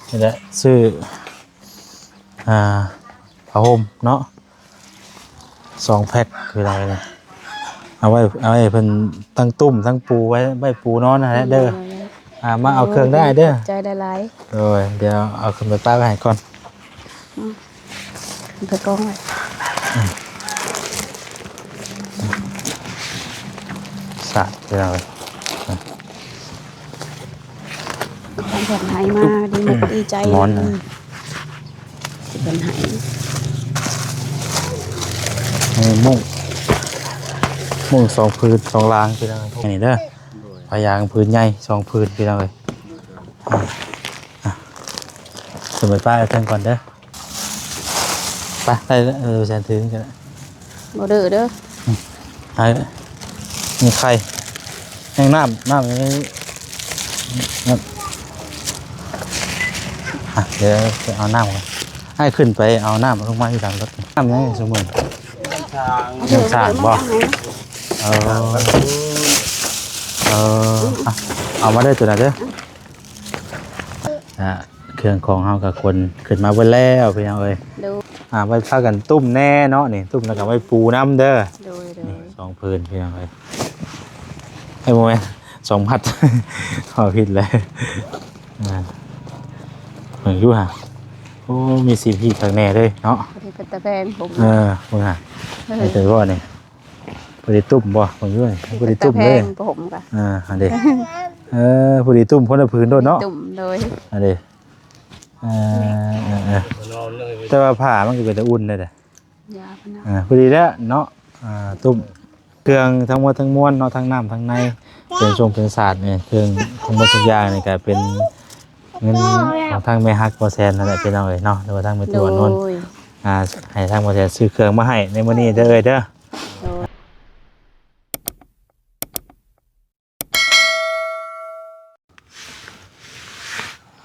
ນີ້ແຫຼະ ຊື້ ອ່າ ຜ້າຫົ່ມເນາະ ສອງແພັກ ເວລານີ້ ເອົາໄວ້ ເອົາໄວ້ເພິ່ນ ທັງຕຸ້ມ ທັງປູ ໄວ້ ໄວ້ປູນອນຫັ້ນແຫຼະເດີ. ໂດຍ ອ່າ ມາເອົາເຄື່ອງໄດ້ເດີ. ໂດຍ ຂອບໃຈຫຼາຍໆ. ໂດຍ ດຽວເອົາຂຶ້ນໄປປະໄວ້ໃຫ້ກ່ອນ. ອືມ ເອົາໄປກອງໄວ້. ສາດ ພີ່ນ້ອງເອີຍ. ຂອງເພິ່ນໃຫ້ມາ ດີມຸກດີໃຈ ໝອນນະ ເພິ່ນໃຫ້ ນີ້ມຸ້ງ ມຸ້ງສອງຜືນສອງລາງ ພີ່ນ້ອງເອີຍ. ນີ້ເດີ ຜ້າຢາງຜືນໃຫຍ່ສອງຜືນ ພີ່ນ້ອງເອີຍ. ອ່າ ອ່າ ຂຶ້ນໄປປ້າຍເທິງກ່ອນເດີ. ໄປ ໄດ້ແລ້ວ ເອີ ແຊນຖືນີ້ກໍໄດ້. ບໍ່ດື້ເດີ. ອືມ ໃຫ້ ມີໄຂ່ ແຫ້ງນ້ຳ ນ້ຳນີ້ ນ້ຳ ອ່ະ ດຽວໄປເອົານ້ຳກ່ອນ. ໃຫ້ຂຶ້ນໄປເອົານ້ຳລົງມາຢູ່ຫຼັງລົດ. ນ້ຳຍັງສົມມຸດ ນ້ຳສ້າງ ນ້ຳສ້າງບໍ່? ເອີ ເອີ ອ່ະ ເອົາມາເດີ ຕົວນັ້ນເດີ. ອ່າ ເຄື່ອງຂອງເຮົາກໍຂົນຂຶ້ນມາເບິດແລ້ວ ພີ່ນ້ອງເອີຍ. ໂດຍ ອ່າ ໄວ້ພາກັນຕຸ້ມແດ່ເນາະ ນີ້ ຕຸ້ມແລ້ວກໍໄວ້ປູນຳເດີ. ໂດຍໆ ນີ້ສອງຜືນ ພີ່ນ້ອງເອີຍ. ເອີຍ ບໍ່ແມ່ນ ສອງມັດ ເວົ້າຜິດແລ້ວ. ອ່າ ເບິ່ງຢູ່ຫາ ໂອ້ ມີສີພີກຄັກແນ່ເລີຍເນາະ. ພໍດີເປັນຕາແພງຜົມ. ເອີ ເບິ່ງຫາ ເອີ ໃຫ້ເປັນບໍ່ນີ້ ພໍດີຕຸ້ມບໍ່? ເບິ່ງຢູ່ນີ້ ພໍດີຕຸ້ມເລີຍ ຕາແພງຜົມກະ. ອ່າ ອັນເດ ເອີ ພໍດີຕຸ້ມຄົນລະຜືນໂລດເນາະ. ຕຸ້ມ ໂດຍ ອັນເດ ເອີ ເອີ ເອີ ແຕ່ວ່າຜ້າມັນກໍເປັນຕາອຸ່ນເດ້. ຢາພະນະ ອ່າ ພໍດີແລ້ວເນາະ. ອ່າ ຕຸ້ມ ເຄື່ອງທັງໝົດທັງມວນເນາະ ທັງນ້ຳທັງໃນ ເຄື່ອງຊົງເຄື່ອງສາດນີ້ ເຄື່ອງທັງໝົດທຸກຢ່າງນີ້ກໍເປັນເງິນຂອງທາງແມ່ຮັກບໍ່ແຊນນັ້ນແຫຼະ ພີ່ນ້ອງເອີຍເນາະ ຫຼືວ່າທາງແມ່ຕູ້ອານົນ. ໂດຍ ອ່າ ໃຫ້ທາງບໍ່ແຊນຊື້ເຄື່ອງມາໃຫ້ໃນມື້ນີ້ເດີເອີຍເດີ. ໂດຍ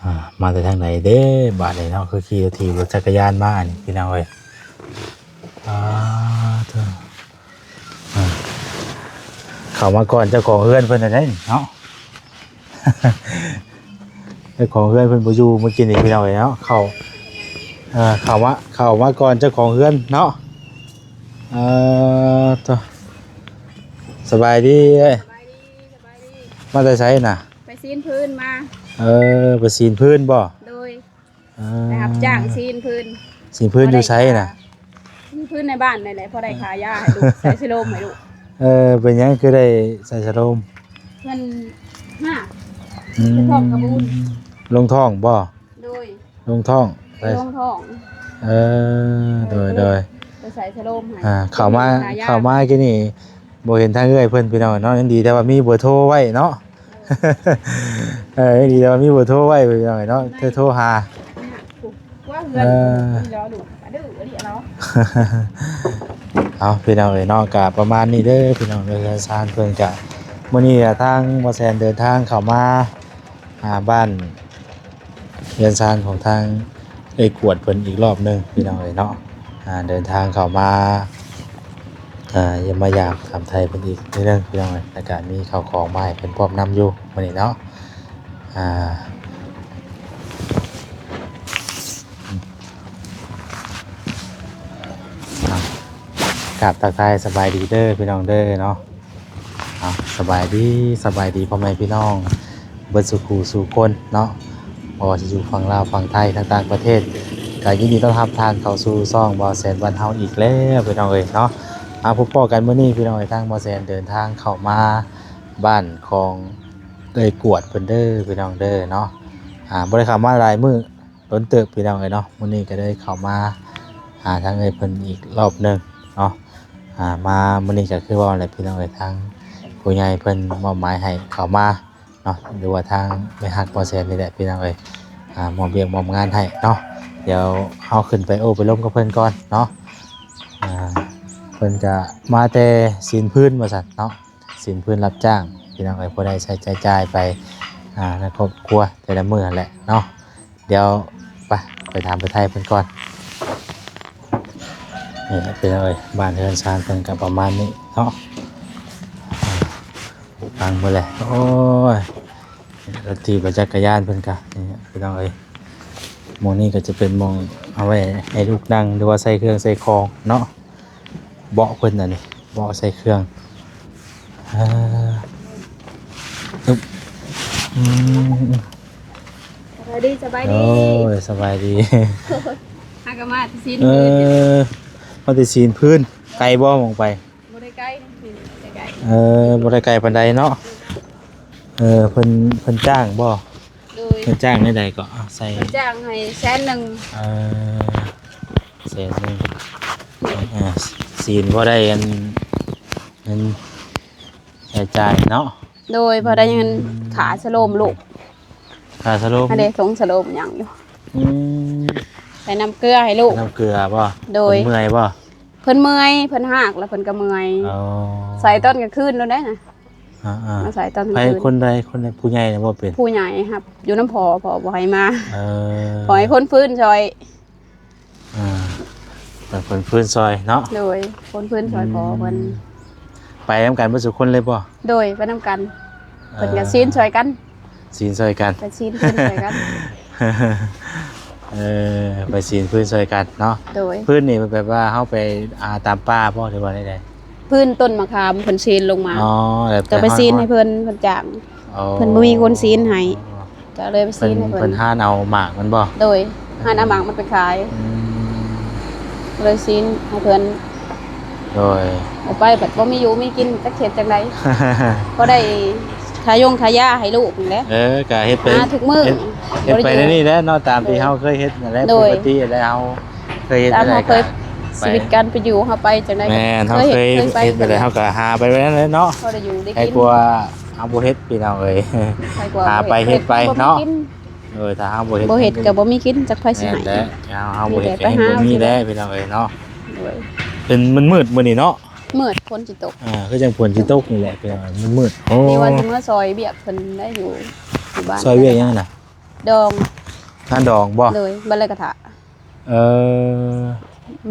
ອ່າ ມາແຕ່ທາງໃດເດ້ບາດນີ້ເນາະ ຄືຂີ່ຖີ່ລົດຈັກກະຍານມານີ້ ພີ່ນ້ອງເອີຍ. ອ່າ ເຂົ້າມາກ່ອນເຈົ້າຂອງເຮືອນເພິ່ນໄດ້ເນາະ. ເຈົ້າຂອງເຮືອນເພິ່ນບໍ່ຢູ່ມື້ກີ້ນີ້ ພີ່ນ້ອງເອີຍເນາະ. ເຂົ້າ ເອີ ເຂົ້າມາ ເຂົ້າມາກ່ອນເຈົ້າຂອງເຮືອນເນາະ. ເອີ ໂທ້ ສະບາຍດີເອີຍ. ສະບາຍດີ ສະບາຍດີ. ມາແຕ່ໃສນະ? ໄປຊີ້ນພື້ນມາ. ເອີ ໄປຊີ້ນພື້ນບໍ່? ໂດຍ ອ່າ ໄປຮັບຈ້າງຊີ້ນພື້ນ. ຊີ້ນພື້ນຢູ່ໃສນະ? ຊີ້ນພື້ນໃນບ້ານນີ້ແຫຼະ ພໍໄດ້ຂາຢາໃຫ້ລູກ ໃສ່ສະໂລມໃຫ້ລູກ. ເອີ ເປັນຫຍັງຄືໄດ້ໃສ່ສະໂລມ? ເພິ່ນ ຮາກ ອືມ ເພິ່ນທ້ອງກະບູນ. ລົງທ້ອງບໍ່? ໂດຍ ລົງທ້ອງ ໄປລົງທ້ອງ. ເອີ ໂດຍ ໂດຍ ໂດຍ ໄປໃສ່ສະໂລມໃຫ້. ອ່າ ເຂົ້າມາ ເຂົ້າມາກີ້ນີ້ບໍ່ເຫັນທາງເອື້ອຍເພິ່ນ ພີ່ນ້ອງເນາະ. ຍັງດີແຕ່ວ່າມີເບີໂທໄວ້ເນາະ. ເອີ ຍັງດີແຕ່ວ່າມີເບີໂທໄວ້ ພີ່ນ້ອງເນາະ ໂທ ໂທຫາ. ເອີ ເອົາ ພີ່ນ້ອງເອີຍເນາະ ກະປະມານນີ້ເດີ ພີ່ນ້ອງເດີ. ເຮືອນຊານເພິ່ນກະ ມື້ນີ້ກະທາງບໍ່ແຊນເດີນທາງເຂົ້າມາ ອ່າ ບ້ານ ເຮືອນຊານຂອງທາງເອື້ອຍກວດເພິ່ນອີກລອບໜຶ່ງ ພີ່ນ້ອງເອີຍເນາະ. ອ່າ ເດີນທາງເຂົ້າມາ ອ່າ ຢ້ຽມມາຢາມຖາມໄຖ່ເພິ່ນອີກນິດໜຶ່ງ ພີ່ນ້ອງເອີຍ. ແລ້ວກະມີເຂົ້າຂອງມາໃຫ້ເພິ່ນພ້ອມນຳຢູ່ມື້ນີ້ເນາະ. ອ່າ ອ່າ ກາບທັກທາຍສະບາຍດີເດີ ພີ່ນ້ອງເດີເນາະ. ເອົາ ສະບາຍດີ ສະບາຍດີພໍ່ແມ່ພີ່ນ້ອງເບິດສູ່ຄູ່ສູ່ຄົນເນາະ ບໍ່ວ່າຊິຢູ່ຝັ່ງລາວ ຝັ່ງໄທ ທາງຕ່າງປະເທດ ກໍຍິນດີຕ້ອນຮັບທ່ານເຂົ້າສູ່ຊ່ອງບ່າວແສນບ້ານເຮົາອີກແລ້ວ ພີ່ນ້ອງເອີຍເນາະ. ມາພົບພໍ້ກັນມື້ນີ້ ພີ່ນ້ອງເອີຍ ທາງບ່າວແສນເດີນທາງເຂົ້າມາບ້ານຂອງເອື້ອຍກວດເພິ່ນເດີ ພີ່ນ້ອງເດີເນາະ. ອ່າ ບໍ່ໄດ້ເຂົ້າມາຫຼາຍມື້ ດົນເຕີບ ພີ່ນ້ອງເອີຍເນາະ. ມື້ນີ້ກໍໄດ້ເຂົ້າມາຫາທາງເອື້ອຍເພິ່ນອີກລອບໜຶ່ງເນາະ. ອ່າ ມາມື້ນີ້ກໍຄືເວົ້າແຫຼະ ພີ່ນ້ອງເອີຍ ທາງຜູ້ໃຫຍ່ເພິ່ນມອບໝາຍໃຫ້ເຂົ້າມາເນາະ ຫຼືວ່າທາງແມ່ຮັກບໍ່ແສນນີ້ແຫຼະ ພີ່ນ້ອງເອີຍ ອ່າ ມອບວຽກມອບງານໃຫ້ເນາະ. ດຽວເຮົາຂຶ້ນໄປໂອ້ໄປລົມກັບເພິ່ນກ່ອນເນາະ. ອ່າ ເພິ່ນກະມາແຕ່ຊີ້ນພື້ນວ່າຊັ້ນເນາະ ຊີ້ນພື້ນຮັບຈ້າງ ພີ່ນ້ອງເອີຍ ພໍໄດ້ໃຊ້ໃຊ້ຈ່າຍໄປ ອ່າ ໃນຄອບຄົວແຕ່ລະມື້ຫັ້ນແຫຼະເນາະ. ດຽວໄປ ໄປຖາມໄປໄຖ່ເພິ່ນກ່ອນ. ນີ້ແຫຼະ ພີ່ນ້ອງເອີຍ ບ້ານເຮືອນຊານເພິ່ນກໍປະມານນີ້ເນາະ ອ່າ ຟັງເບິ່ງແຫຼະ. ໂອ້ຍ ລົດຖີບລົດຈັກກະຍານເພິ່ນກະ ນີ້ພີ່ນ້ອງເອີຍ ໝ່ອງນີ້ກໍຈະເປັນໝ່ອງເອົາໄວ້ໃຫ້ລູກນັ່ງ ຫຼືວ່າໃສ່ເຄື່ອງໃສ່ຂອງເນາະ. ເບາະເພິ່ນອັນນີ້ ເບາະໃສ່ເຄື່ອງ. ເອີ ອຶບ ອືມ ສະບາຍດີ ສະບາຍດີ. ໂອ້ຍ ສະບາຍດີ. ຫາກໍມາແຕ່ຊີ້ນ ເອີ ມາແຕ່ຊີ້ນພື້ນ. ໄກບໍ່ໝ່ອງໄປ? ບໍ່ໄດ້ໄກ ບໍ່ໄດ້ໄກ. ເອີ ບໍ່ໄດ້ໄກປານໃດເນາະ. ເອີ ເພິ່ນ ເພິ່ນຈ້າງບໍ່? ໂດຍ. ເພິ່ນຈ້າງແນວໃດກໍ? ໃສ່ ເພິ່ນຈ້າງໃຫ້ແສນໜຶ່ງ. ເອີ ແສນໜຶ່ງ. ອ່າ ຊີ້ນພໍໄດ້ອັນ ເງິນໃຊ້ຈ່າຍເນາະ. ໂດຍ ພໍໄດ້ເງິນ ອືມ ຄ່າສະໂລມລູກ. ຄ່າສະໂລມ ອັນນີ້ຖົງສະໂລມຫຍັງຢູ່. ອືມ ໃສ່ນ້ຳເກືອໃຫ້ລູກ. ນ້ຳເກືອບໍ່? ໂດຍ. ເພິ່ນເມື່ອຍບໍ່? ເພິ່ນເມື່ອຍ ເພິ່ນຮາກ ແລ້ວເພິ່ນກໍເມື່ອຍ. ອໍ ໃສ່ຕອນກາງຄືນໂລດໄດ໋ນະ. ອ່າໆ ມາໃສ່ຕອນກາງຄືນ. ໃຜຄົນໃດ ຄົນໃດ ຜູ້ໃຫຍ່ນະບໍ່ເປັນ? ຜູ້ໃຫຍ່ຮັບຢູ່ນຳພໍ່ ພໍ່ບໍ່ໃຫ້ມາ. ເອີ ພໍ່ໃຫ້ຄົນຟື້ນຊ່ອຍ. ອ່າ ເປັນຄົນຟື້ນຊ່ອຍເນາະ. ໂດຍ ຄົນຟື້ນຊ່ອຍພໍ່ເພິ່ນ. ອືມ ໄປນຳກັນເບິດສູ່ຄົນເລີຍບໍ່? ໂດຍ ໄປນຳກັນ. ເອີ ເພິ່ນກໍຊີ້ນຊ່ອຍກັນ. ຊີ້ນຊ່ອຍກັນ ໄປຊີ້ນເພິ່ນຊ່ອຍກັນ. ເອີ ໄປຊີ້ນພື້ນຊ່ອຍກັນເນາະ. ໂດຍ. ພື້ນນີ້ແບບວ່າເຮົາໄປ ອ່າ ຕາມປ່າບໍ່ ຫຼືວ່າໃດໆ? ພື້ນຕົ້ນມະຂາມເພິ່ນຊີ້ນລົງມາ. ອໍ ແລ້ວກໍໄປຊີ້ນໃຫ້ເພິ່ນ ເພິ່ນຈ້າງ. ອໍ ເພິ່ນບໍ່ມີຄົນຊີ້ນໃຫ້ ກໍເລີຍໄປຊີ້ນໃຫ້ເພິ່ນ. ເພິ່ນ ເພິ່ນຫານເອົາໝາກມັນບໍ່? ໂດຍ ຫານເອົາໝາກມັນໄປຂາຍ. ອືມ ກໍເລີຍຊີ້ນໃຫ້ເພິ່ນ. ໂດຍ. ເອົາໄປບັດບໍ່ມີຢູ່ມີກິນ ຈັກເຮັດຈັ່ງໃດ ພໍໄດ້ຄ່າຢົງຄ່າຢາໃຫ້ລູກນີ້ແຫຼະ. ເອີ ກະເຮັດໄປ ຫາທຸກມື້ ເຮັດ ເຮັດໄປແນວນີ້ແຫຼະເນາະ ຕາມທີ່ເຮົາເຄີຍເຮັດນັ້ນແຫຼະ. ໂດຍ. ປົກກະຕິແລ້ວເຮົາເຄີຍເຮັດ ຕາມເຮົາເຄີຍ ຊິວິດການເປັນຢູ່ເຮົາໄປຈັ່ງໃດ. ແມ່ນ ເຮົາເຄີຍເຮັດແນວໃດເຮົາກະຫາໄປແບບນັ້ນແຫຼະເນາະ. ພໍໄດ້ຢູ່ໄດ້ກິນ ໃຫ້ກວ່າເຮົາບໍ່ເຮັດ ພີ່ນ້ອງເອີຍ. ຫາໄປເຮັດໄປເນາະ. ໂດຍ. ຖ້າເຮົາບໍ່ເຮັດ ບໍ່ເຮັດກໍບໍ່ມີກິນ ຈັກໃຜຊິໃຫ້. ແມ່ນແຫຼະ ເຮົາ ເຮົາບໍ່ເຮັດກໍບໍ່ມີແຫຼະ ພີ່ນ້ອງເອີຍເນາະ. ໂດຍ. ເປັນ ມັນມືດມື້ນີ້ເນາະ. ມືດ ຝົນຊິຕົກ. ອ່າ ຄືຈັ່ງຝົນຊິຕົກນີ້ແຫຼະ ພີ່ນ້ອງເອີຍ ມັນມືດ. ໂອ້ ນີ້ວ່າຊິເມືອຊ່ອຍວຽກເພິ່ນໄດ້ຢູ່ ຢູ່ບ້ານ. ຊ່ອຍວຽກຫຍັງນະ? ດອງ. ງານດອງບໍ່? ໂດຍ. ບັດແລ້ວກະທະ ເອີ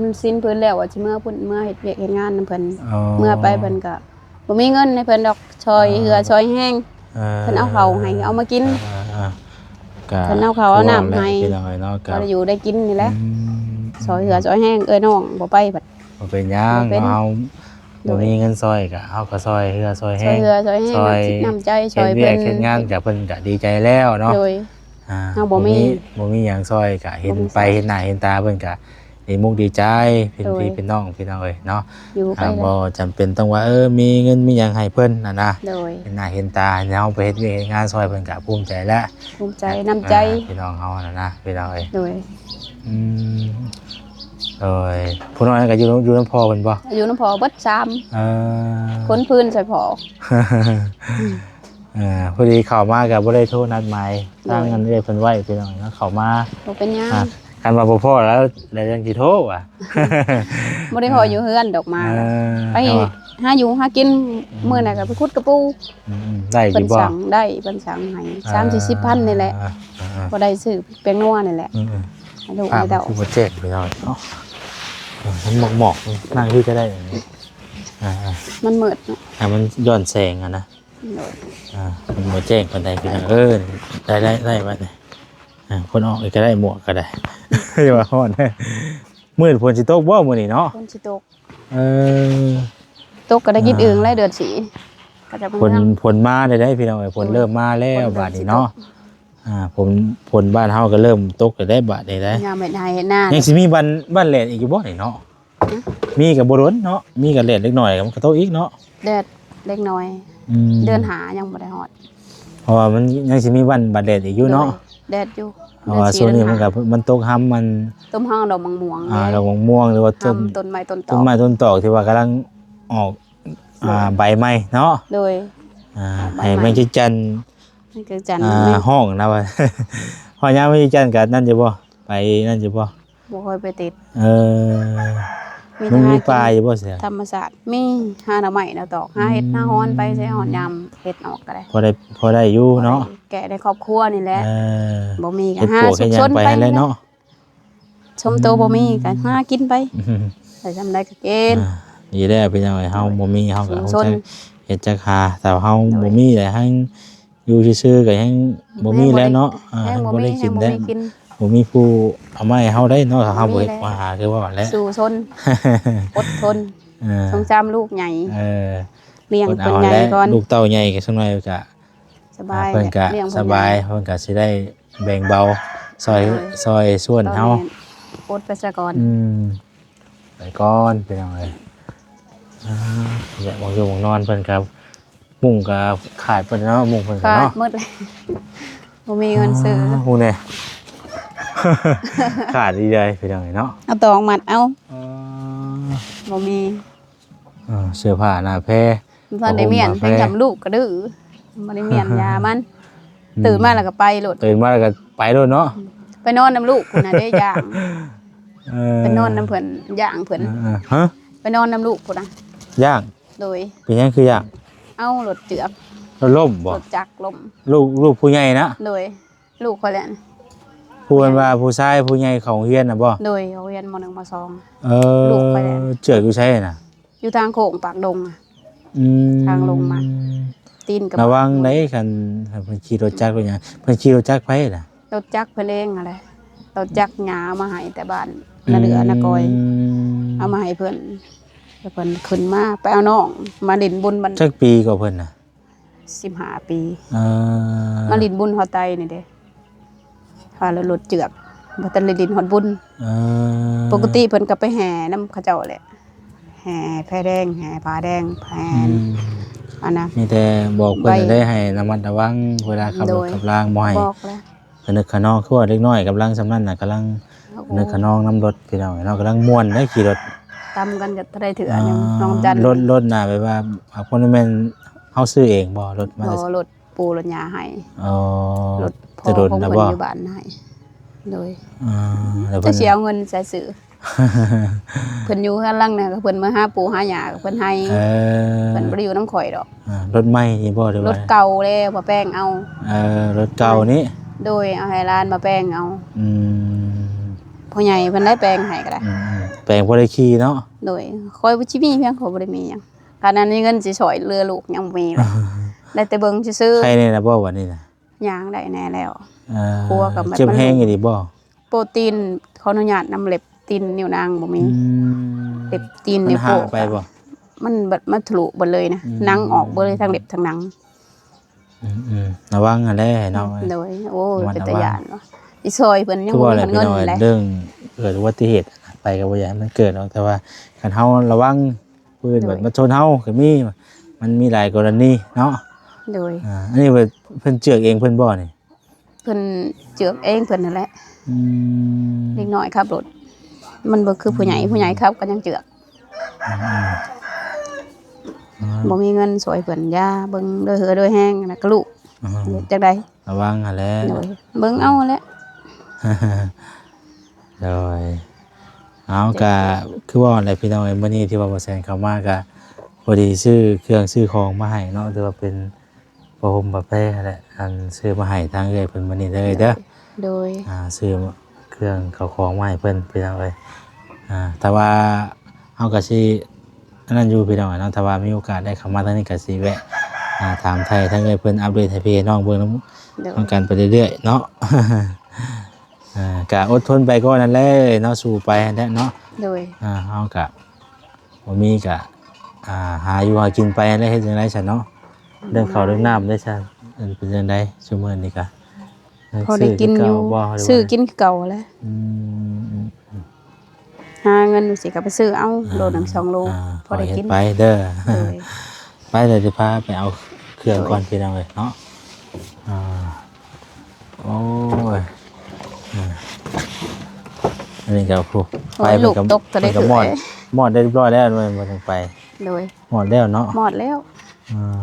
ມັນສິ້ນພື້ນແລ້ວ ວ່າຊິເມືອພຸ້ນ ເມືອເຮັດວຽກເຮັດງານນຳເພິ່ນ. ອໍ ເມືອໄປເພິ່ນກະບໍ່ມີເງິນໃຫ້ເພິ່ນດອກ ຊ່ອຍເຫື່ອ ອ່າ ຊ່ອຍແຮງ. ເອີ ເພິ່ນເອົາເຂົ້າໃຫ້ ເອົາມາກິນ. ເອີ ເອີ ເອີ ກະ ເພິ່ນເອົາເຂົ້າເອົານ້ຳໃຫ້ ພີ່ນ້ອງເອີຍເນາະ. ກະ ພໍໄດ້ຢູ່ໄດ້ກິນນີ້ແຫຼະ. ອືມ ຊ່ອຍເຫື່ອຊ່ອຍແຮງ. ເອີ ນ້ອງບໍ່ໄປບັດ ບໍ່ເປັນຫຍັງ ບໍ່ເປັນ ເຮົາ ໂດຍ ບໍ່ມີເງິນຊ່ອຍກະ ເຮົາກໍຊ່ອຍເຫື່ອ ຊ່ອຍແຮງ ຊ່ອຍເຫື່ອຊ່ອຍແຮງ ຊ່ອຍ ນ້ຳຈິດນ້ຳໃຈ ຊ່ອຍເພິ່ນ ເຮັດວຽກເຮັດງານກະ ເພິ່ນກະດີໃຈແລ້ວເນາະ. ໂດຍ. ອ່າ ເຮົາບໍ່ມີ ບໍ່ມີ ບໍ່ມີຫຍັງຊ່ອຍກະເຫັນ ບໍ່ມີ ໄປເຫັນໜ້າເຫັນຕາເພິ່ນກະ ເປັນມຸກດີໃຈ ເປັນ ໂດຍ ພີ່ເປັນນ້ອງ ພີ່ນ້ອງເອີຍເນາະ. ຢູ່ໄປ ອ່າ ແລ້ວ ບໍ່ຈຳເປັນຕ້ອງວ່າ ເອີ ມີເງິນມີຫຍັງໃຫ້ເພິ່ນຫັ້ນນະ. ໂດຍ. ເຫັນໜ້າເຫັນຕາ ເຮົາໄປເຮັດວຽກເຮັດງານຊ່ອຍເພິ່ນກະພູມໃຈແລ້ວ ພູມໃຈ ນ້ຳໃຈ ອ່າ ພີ່ນ້ອງເຮົາຫັ້ນນະ ພີ່ນ້ອງເອີຍ. ໂດຍ. ອືມ ໂດຍ. ຜູ້ນ້ອຍນັ້ນກະຢູ່ ຢູ່ນຳພໍ່ເພິ່ນບໍ່? ຢູ່ນຳພໍ່ເບິດສາມ. ເອີ ຄົນພື້ນໃສ່ພໍ່. ເອີ ພໍດີເຂົ້າມາກໍບໍ່ໄດ້ໂທນັດໝາຍ ໂດຍ ທາງນັ້ນເອື້ອຍເພິ່ນໄວ້ ພີ່ນ້ອງເນາະ ເຂົ້າມາ ບໍ່ເປັນຫຍັງ. ອ່າ ຄັນວ່າບໍ່ພໍ້ແລ້ວ ແລ້ວຈັ່ງຊິໂທວ່າ ບໍ່ໄດ້ພໍ້ຢູ່ເຮືອນດອກມາ. ເອີ ໄປຫາຢູ່ຫາກິນ ອືມ ມື້ນັ້ນກໍໄປຂຸດກະປູ. ອືມໆ ໄດ້ຢູ່ບໍ່? ເພິ່ນສັ່ງ ໄດ້ ເພິ່ນສັ່ງໃຫ້ ອ່າ ສາມສີ່ສິບພັນນີ້ແຫຼະ. ອ່າໆ ພໍໄດ້ຊື້ແປ້ງນົວນີ້ແຫຼະ ອືມໆ ໃຫ້ລູກໃຫ້ເຕົ້າ. ຄືບໍ່ແຈ້ງ ພີ່ນ້ອງເນາະ ເອີ ມັນໝອກໆ ນັ່ງທີ່ກໍໄດ້. ອ່າໆ ມັນມືດເນາະ ໃຫ້ມັນຍ້ອນແສງຫັ້ນນະ. ໂດຍ. ອ່າ ມັນບໍ່ແຈ້ງປານໃດ ພີ່ນ້ອງເອີຍ. ໄດ້ ໄດ້ ໄດ້ບັດນີ້. ອ່າ ຄົນອອກອີກກໍໄດ້ ໝວກກໍໄດ້. ຢ່າວ່າຮ້ອນ ມື້ນີ້ຝົນຊິຕົກບໍ່ມື້ນີ້ເນາະ? ຝົນຊິຕົກ. ເອີ ຕົກກໍໄດ້ກິນ ອ່າ ອຶ່ງແລ້ວເດືອນສີ່. ກໍຈະ ຝົນ ຝົນມາແລ້ວເດ້ ພີ່ນ້ອງເອີຍ ຝົນເລີ່ມມາແລ້ວ ໂດຍ ບາດນີ້ເນາະ. ຝົນເລີ່ມຊິຕົກ. ອ່າ ຝົນ ຝົນບ້ານເຮົາກໍເລີ່ມຕົກແລ້ວເດ້ ບາດນີ້ເດ້. ຍາມເຮັດໄຮ່ເຮັດນາ ຍັງຊິມີວັນ ວັນແລດອີກຢູ່ບໍ່ນີ້ເນາະ? ຮະ? ມີກໍບໍ່ດົນເນາະ ມີກໍແລດເລັກນ້ອຍ ມັນກໍຕົກອີກເນາະ. ແດດເລັກນ້ອຍ. ອືມ ເດືອນຫ້າຍັງບໍ່ໄດ້ຮອດ ເພາະວ່າມັນຍັງຊິມີວັນບາດແດດອີກຢູ່ເນາະ. ໂດຍ ແດດຢູ່. ເພາະວ່າຊ່ວງນີ້ມັນກໍ ມັນຕົກຮຳ ມັນ ຕົ້ນຮຳດອກໝາກມ່ວງ. ອ່າ ເດ້ ດອກໝາກມ່ວງ ຫຼືວ່າຕົ້ນ ຮຳຕົ້ນໄມ້ຕົ້ນຕອກ ຕົ້ນໄມ້ຕົ້ນຕອກທີ່ວ່າກຳລັງອອກ ອ່າ ໂດຍ ໃບໃໝ່ເນາະ. ໂດຍ. ອ່າ ໃຫ້ແມງຈັກຈັ່ນ ແມງຈັກຈັ່ນ ອ່າ ຮ້ອງນະວ່າ ຮອດຍາມແມງຈັກຈັ່ນກໍນັ້ນຢູ່ບໍ່? ໄປນັ້ນຢູ່ບໍ່? ບໍ່ຄ່ອຍໄປຕິດ. ເອີ ມີ ມັນມີ ແຕ່ຫາກິນ ປ່າຢູ່ບໍ່? ທຳມະຊາດ ມີ ຫາໜໍ່ໄມ້ໜໍ່ຕອກ ຫາເຫັດ ອືມ ຫາຮອນໄປໃສ ຮອດຍາມເຫັດອອກກໍໄດ້. ພໍໄດ້ ພໍໄດ້ຢູ່ເນາະ ພໍໄດ້ແກະໄດ້ຄອບຄົວນີ້ແຫຼະ. ເອີ ບໍ່ມີກໍຫາສຸກຊົນໄປແຫຼະເນາະ. ຊົມໂຕບໍ່ມີກໍຫາກິນໄປ ອືມ ໄດ້ຊ່ຳໃດກໍກິນ. ອ່າ ດີແລ້ວ ພີ່ນ້ອງເອີຍ ເຮົາ ໂດຍ ບໍ່ມີເຮົາກໍຮູ້ຈັກເຮັດຈັກຫາ. ແຕ່ເຮົາ ໂດຍ ບໍ່ມີແຫຼະ ຫັ້ນ ຢູ່ຊື່ໆກໍຍັງບໍ່ມີແຫຼະເນາະ. ແຮງບໍ່ມີ ອ່າ ແຮງບໍ່ມີ ບໍ່ໄດ້ກິນແຫຼະ ແຮງບໍ່ມີກິນ. ບໍ່ມີຜູ້ເອົາມາໃຫ້ເຮົາໄດ້ເນາະ ຖ້າເຮົາບໍ່ເຮັດບໍ່ຫາ ຄືວ່າແຫຼະ ສູ້ຊົນ ອົດທົນ ເອີ ສົງສານລູກໃຫຍ່ ເອີ ລ້ຽງເພິ່ນໃຫຍ່ກ່ອນ ລູກເຕົ້າໃຫຍ່ກໍສັກໜ່ອຍກໍ ສະບາຍ ເພິ່ນກໍ ລ້ຽງເພິ່ນໃຫຍ່ ສະບາຍ ເພິ່ນກໍຊິໄດ້ແບ່ງເບົາ ຊ່ອຍ ເອີ ຊ່ອຍສ່ວນເຮົາ ແມ່ນ ອົດໄປຊະກ່ອນ ອືມ ໄປກ່ອນ ພີ່ນ້ອງເອີຍ ອ່າ ຢາກມາຢູ່ມານອນ ເພິ່ນກໍ ມຸ້ງກໍຂາດເບິດເນາະ ມຸ້ງເພິ່ນກໍເນາະ ຂາດໝົດເລີຍ ບໍ່ມີເງິນຊື້ ອ່າ ພຸ້ນແດ່ ຂາດອີ່ໃດພີ່ນ້ອງເອີຍເນາະ ເອົາຕອກມັດເອົາ ອ່າ ບໍ່ມີ ອ່າ ເສື້ອຜ້າໜ້າແພ ບໍ່ທັນໄດ້ມ້ຽນ ຜ້າຫົ່ມຜ້າແພ ເປັນຫຍັງລູກກໍດື້ ບໍ່ໄດ້ມ້ຽນຢາມັນ ອືມ ຕື່ນມາແລ້ວກໍໄປໂລດ ຕື່ນມາແລ້ວກໍໄປໂລດເນາະ ໄປນອນນຳລູກພຸ້ນນະເດ້ ຢ້າງ ເອີ ໄປນອນນຳເພິ່ນ ຢ້າງເພິ່ນ ເອີ ຮະ ໄປນອນນຳລູກພຸ້ນນະ ຢ້າງ ໂດຍ ເປັນຫຍັງຄືຢ້າງ ເອົາລົດເຈື່ອນ ລົດລົ້ມບໍ່ ລົດຈັກລົ້ມ ລູກ ລູກຜູ້ໃຫຍ່ນະ ໂດຍ ລູກຂ້ອຍແຫຼະ ຜູ້ເພິ່ນວ່າຜູ້ຊາຍຜູ້ໃຫຍ່ເຂົ້າໂຮງຮຽນນະບໍ່ ໂດຍ ເຂົ້າໂຮງຮຽນ ມໍໜຶ່ງ ມໍສອງ ເອີ ລູກຂ້ອຍແຫຼະ ເຈື່ອນຢູ່ໃສນະ ຢູ່ທາງໂຄ້ງປາກດົງ ອືມ ທາງລົງມາ ຕີນກໍ ລະວັງໄດ໋ ຄັນ ຄັນເພິ່ນຂີ່ລົດຈັກລົດຫຍັງ ເພິ່ນຂີ່ລົດຈັກໃຜລະ ລົດຈັກເພິ່ນເອງຫັ້ນແຫຼະ ລົດຈັກຫຍ້າເອົາມາໃຫ້ແຕ່ບ້ານນາເດືອນາກອຍ ອືມ ເອົາມາໃຫ້ເພິ່ນ ແລ້ວເພິ່ນຂຶ້ນມາໄປເອົານ້ອງມາຫຼິ້ນບຸນບັນ ຈັກປີກໍເພິ່ນນະ ສິບຫ້າປີ ເອີ ມາຫຼິ້ນບຸນຫໍໄຕນີ້ເດ້ ພາລົດ ລົດເຈື່ອນ ບໍ່ທັນໄດ້ຫຼິ້ນຮອດບຸນ ເອີ ປົກກະຕິເພິ່ນກໍໄປແຫ່ນຳເຂົາເຈົ້າແຫຼະ ແຫ່ແພແດງ ແຫ່ຜາແດງ ແຫ່ ອືມ ອັນນະ ມີແຕ່ບອກເພິ່ນ ໂດຍ ໄດ້ໃຫ້ລະມັດລະວັງເວລາຂັບລົດ ໂດຍ ຂັບລາງ ບໍ່ໃຫ້ ບອກແລ້ວ ກະນຶກຂະນອງ ຄືວ່າເດັກນ້ອຍກຳລັງສ່ຳນັ້ນນະ ກຳລັງ ໂອ້ ກະນຶກຂະນອງນຳລົດພີ່ນ້ອງເອີຍເນາະ ກຳລັງມ່ວນໄດ໋ຂີ່ລົດ ຕຳກັນກໍເທົ່າໃດເທື່ອ ອ່າ ຍັງນ້ອງຈັນ ລົດ ລົດນະ ແບບວ່າ ພວກນີ້ແມ່ນເຮົາຊື້ເອງບໍ່ ລົດມາ ບໍ່ ລົດ ປູ່ລົດຫຍ້າໃຫ້ ອໍ ລົດພໍ່ຂອງເພິ່ນຢູ່ບ້ານໃຫ້ ໂດຍ ອ່າ ແລ້ວເພິ່ນ ຈະຊິເອົາເງິນໃສຊື້ ເພິ່ນຢູ່ເຮືອນຫຼັງນັ້ນ ກໍເພິ່ນມາຫາປູ່ຫາຫຍ້າ ກໍເພິ່ນໃຫ້ ເອີ ເພິ່ນບໍ່ໄດ້ຢູ່ນຳຂ້ອຍດອກ ອ່າ ລົດໃໝ່ນີ້ບໍ່ ຫຼືວ່າ ລົດເກົ່າແລ້ວ ມາແປງເອົາ ເອີ ລົດເກົ່ານີ້ ໂດຍ ເອົາໃຫ້ຫຼານມາແປງເອົາ ອືມ ພໍ່ໃຫຍ່ເພິ່ນໄດ້ແປງໃຫ້ກໍໄດ້ ອືມ ແປງພໍໄດ້ຂີ່ເນາະ ໂດຍ ຂ້ອຍບໍ່ຊິມີຫຍັງ ຂ້ອຍບໍ່ໄດ້ມີຫຍັງ ຂະໜາດມີເງິນຊິຊ່ອຍເຫຼືອລູກຍັງບໍ່ມີເລີຍ ໄດ້ແຕ່ເບິ່ງຊື່ໆ ໄຄແນ່ລະບໍ່ບັດນີ້ນະ ຍ່າງໄດ້ແນ່ແລ້ວ ເອີ ຄົວກໍແບບ ເຈັບແຮງອີ່ຫຼີບໍ່? ໂປຕີນ ຂໍອະນຸຍາດນຳເລັບຕີນນິ້ວນາງບໍ່ມີ ອືມ ເລັບຕີນ ມັນຫັກໄປບໍ່? ມັນແບບ ມັນທະລຸເບິດເລີຍນະ ອືມ ໜັງອອກເບິດເລີຍ ທັງເລັບທັງໜັງ ອືມໆ ລະວັງຫັ້ນແຫຼະເນາະ ໂດຍ ໂອ້ຍ ລະມັດລະວັງ ເປັນຕາຢ້ານເນາະ ຊິຊ່ອຍເພິ່ນຍັງບໍ່ມີເງິນແຫຼະ ເລື່ອງເກີດອຸບັດຕິເຫດ ໃຜກໍບໍ່ຢາກໃຫ້ມັນເກີດດອກ ແຕ່ວ່າຄັນເຮົາລະວັງ ຜູ້ອື່ນ ໂດຍ ບັດມາຊົນເຮົາກໍມີ ມັນມີຫຼາຍກໍລະນີເນາະ ໂດຍ ອ່າ ອັນນີ້ເພິ່ນ ເພິ່ນເຈືອກເອງເພິ່ນບໍ່ນີ້? ເພິ່ນເຈືອກເອງເພິ່ນນັ້ນແຫຼະ ອືມ ເດັກນ້ອຍຂັບລົດ ມັນບໍ່ຄືຜູ້ໃຫຍ່ ອືມ ຜູ້ໃຫຍ່ຂັບກໍຍັງເຈືອກ ອືມໆ ບໍ່ມີເງິນຊ່ວຍເພິ່ນ ຢ່າເບິ່ງດ້ວຍເຫື່ອດ້ວຍແຮງນະ ກະລູກ ອືມ ເຮັດຈັ່ງໃດ ລະວັງຫັ້ນແຫຼະ ໂດຍ ເບິ່ງເອົາແຫຼະ ໂດຍ ເອົາ ກະຄືວ່າແຫຼະພີ່ນ້ອງເອີຍ ມື້ນີ້ທີ່ວ່າບໍ່ແຊນເຂົ້າມາກະພໍດີຊື້ເຄື່ອງຊື້ຂອງມາໃຫ້ເນາະ ຖືວ່າເປັນຜ້າຫົ່ມຜ້າແພຫັ້ນແຫຼະ ອັນຊື້ມາໃຫ້ທາງເອື້ອຍເພິ່ນມື້ນີ້ເດີ ໂດຍ ເດີ ໂດຍ ອ່າ ຊື້ເຄື່ອງເຂົ້າຂອງມາໃຫ້ເພິ່ນພີ່ນ້ອງເອີຍ ອ່າ ແຕ່ວ່າເຮົາກະຊິອັນນັ້ນຢູ່ພີ່ນ້ອງເນາະ ຖ້າວ່າມີໂອກາດໄດ້ເຂົ້າມາທາງນີ້ກະຊິແວະ ອ່າ ຖາມໄຖ່ທາງເອື້ອຍເພິ່ນ ອັບເດດໃຫ້ພີ່ໃຫ້ນ້ອງເບິ່ງນຳ ໂດຍ ນຳກັນໄປເລື້ອຍໆເນາະ. ອ່າ ກະອົດທົນໄປກ່ອນນັ້ນແຫຼະເນາະ ສູ້ໄປຫັ້ນແຫຼະເນາະ ໂດຍ ອ່າ ເຮົາກະບໍ່ມີກະ ອ່າ ຫາຢູ່ຫາກິນໄປຫັ້ນແຫຼະ ເຮັດຈັ່ງໃດຊັ້ນເນາະ ເລື່ອງເຂົ້າເລື່ອງນ້ຳເດ້ຊັ້ນ ເປັນຈັ່ງໃດຊຸມື້ນີ້ກະ ພໍໄດ້ກິນຢູ່ ຊື້ກິນຄືເກົ່າແຫຼະ ອືມ ຫາເງິນຈັ່ງຊີ້ກໍໄປຊື້ເອົາ ອ່າ ໂລໜຶ່ງສອງໂລ ອ່າ ພໍໄດ້ກິນ ໄປເດີ ໂດຍ ໄປເດີ ຊິພາໄປເອົາເຄື່ອງກ່ອນ ໂດຍ ພີ່ນ້ອງເອີຍເນາະ ອ່າ ໂອ້ຍ ອ່າ ອັນນີ້ກໍຜູ້ ໂອ້ຍ ໄຟ ລູກຕົກ ກໍໄດ້ ກໍມອດ ມອດໄດ້ຮຽບຮ້ອຍແລ້ວ ມັນ ມັນຈັ່ງໄປ ໂດຍ ມອດແລ້ວເນາະ ມອດແລ້ວ ອ່າ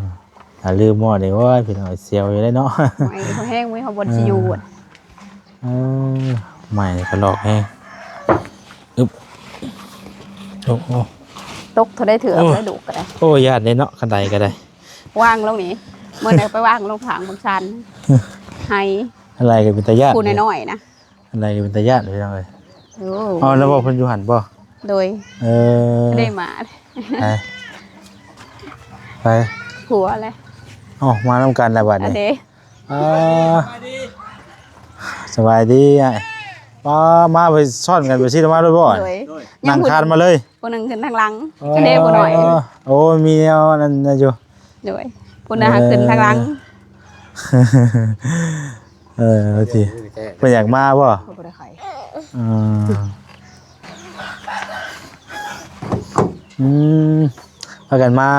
ຖ້າລືມໝໍ້ນີ້ ໂອ້ຍ ພີ່ນ້ອງ ສຽວຢູ່ເດ້ເນາະ ໄໝ້ພໍແຮງ ມີເຮົາບໍ່ຊິຢູ່ ເອີ ເອີ ໄໝ້ນີ້ກະລອກແຮງ ອຶບ ໂອ້ ໂອ້ ຕົກເທົ່າໃດເທື່ອ ໂອ້ ໄດ້ດຸກະໄດ້ ໂອ້ ຢ້ານເດ້ເນາະ ຄັນໄດກະໄດ້ ວາງລົງນີ້ ມື້ໃດໄປວາງລົງຂ້າງບັງຊານ ໄຫ ອັນໃດກະເປັນຕາຢ້ານ ຜູ້ນ້ອຍໆນະ ອັນໃດເປັນຕາຢ້ານ ພີ່ນ້ອງເອີຍ ໂອ້ ເອົາແລ້ວບໍ່ ເພິ່ນຢູ່ຫັ້ນບໍ່ ໂດຍ ເອີ ໄດ້ມາ ໄປ ໄປ ຜົວແຫຼະ ເອົາ ມານຳກັນແລ້ວບັດນີ້ ອັນເດ ອ່າ ສະບາຍດີອ້າຍ ປ້າ ມາໄປຊ້ອນກັນໄປຊິມາໂລດບໍ່? ໂດຍ ນັ່ງຄານມາເລີຍ ຜູ້ໜຶ່ງຂຶ້ນທາງຫຼັງ ອໍ ຄັນເດ້ຜູ້ນ້ອຍ ໂອ້ ມີແນວນັ້ນຢູ່ ໂດຍ ຜູ້ໜຶ່ງຫາຂຶ້ນທາງຫຼັງ ເອີ ເອີ ໂອເຄ ເພິ່ນຢາກມາບໍ່? ບໍ່ໄດ້ໃຜ ເອີ ອືມ ພາກັນມາ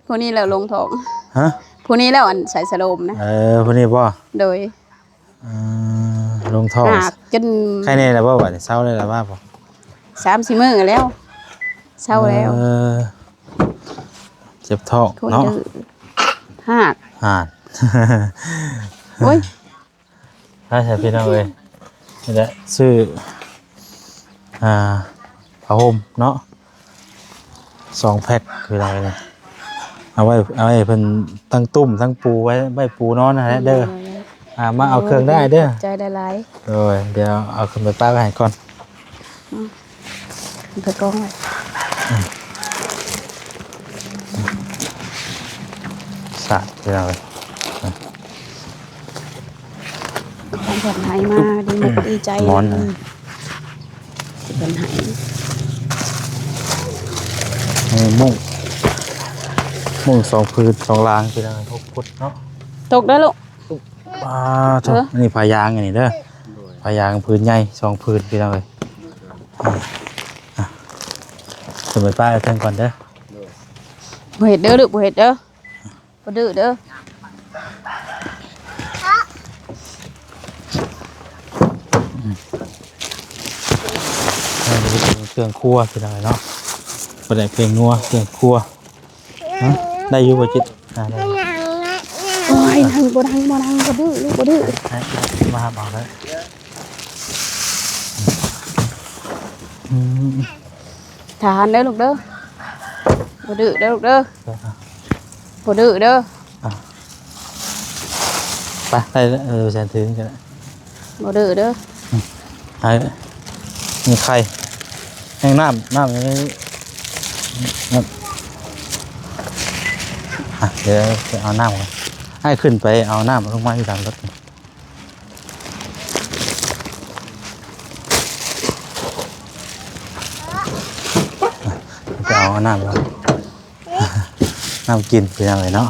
ຜູ້ນີ້ແລ້ວລົງທ້ອງ ຮະ? ຜູ້ນີ້ແລ້ວ ອັນໃສ່ສະໂລມນະ ເອີ ຜູ້ນີ້ບໍ່? ໂດຍ ເອີ ລົງທ້ອງ ໜັກຈົນ ໄຄແນ່ແລ້ວບໍ່? ບາດນີ້ເຊົາແລ້ວລະວ່າບໍ່? ສາມສີ່ມື້ແລ້ວ ເຊົາແລ້ວ ເອີ ເຈັບທ້ອງເນາະ ຮາກ ຮາກ ໂອ້ຍ ໄປຊະພີ່ນ້ອງເອີຍ ນີ້ແຫຼະ ຊື້ ອ່າ ຜ້າຫົ່ມເນາະ ສອງແພັກ ຄືວ່າເນາະ ເອົາໄວ້ ເອົາໄວ້ເພິ່ນທັງຕຸ້ມທັງປູໄວ້ ໄວ້ປູນອນຫັ້ນແຫຼະເດີ ໂດຍ ອ່າ ມາເອົາເຄື່ອງໄດ້ເດີ ໂດຍ ຂອບໃຈຫຼາຍໆ ໂດຍ ດຽວເອົາຂຶ້ນໄປປະໄວ້ໃຫ້ກ່ອນ ອືມ ເອົາໄປກອງໄວ້ ອືມ ສາດ ພີ່ນ້ອງເອີຍ ຂອງເພິ່ນໃຫ້ມາ ດີມຸກດີໃຈ ໝອນນະ ເພິ່ນໃຫ້ ເອີ ມຸ້ງ ມຸ້ງສອງຜືນສອງລາງ ພີ່ນ້ອງ ຫົກຟຸດເນາະ ຕົກເດີລູກ ປາໂທ້ ເອີ ອັນນີ້ຜ້າຢາງອັນນີ້ເດີ ຜ້າຢາງຜືນໃຫຍ່ສອງຜືນ ພີ່ນ້ອງເອີຍ ອ່າ ອ່າ ຂຶ້ນໄປປ້າເທິງກ່ອນເດີ ບໍ່ເຮັດເດີລູກ ບໍ່ເຮັດເດີ ບໍ່ດື້ເດີ ເຄື່ອງຄົວ ພີ່ນ້ອງເນາະ ບໍ່ໄດ້ເຄື່ອງນົວ ເຄື່ອງຄົວ ຮະ ໄດ້ຢູ່ບໍ່ຈິດ? ອ່າ ໄດ້ຢູ່ ໂອ້ຍ ນັ່ງບໍ່ນັ່ງ ບໍ່ນັ່ງ ບໍ່ດື້ລູກ ບໍ່ດື້ ໃຫ້ ໃຫ້ ໃຫ້ມາຫາເອົາເດີ ອືມ ຖ້າຫັ້ນເດີລູກເດີ ບໍ່ດື້ເດີລູກເດີ ເອີ ບໍ່ດື້ເດີ ອ່ະ ໄປ ໄປ ເອີ ແຊນຖືນີ້ກໍໄດ້ ບໍ່ດື້ເດີ ອືມ ໃຫ້ ມີໄຂ່ ແຫ້ງນ້ຳ ນ້ຳ ນ້ຳ ອ່ະ ດຽວໄປເອົານ້ຳກ່ອນ ໃຫ້ຂຶ້ນໄປເອົານ້ຳລົງມາຢູ່ຫຼັງລົດ ໄປເອົານ້ຳກ່ອນ ນ້ຳກິນ ພີ່ນ້ອງເອີຍເນາະ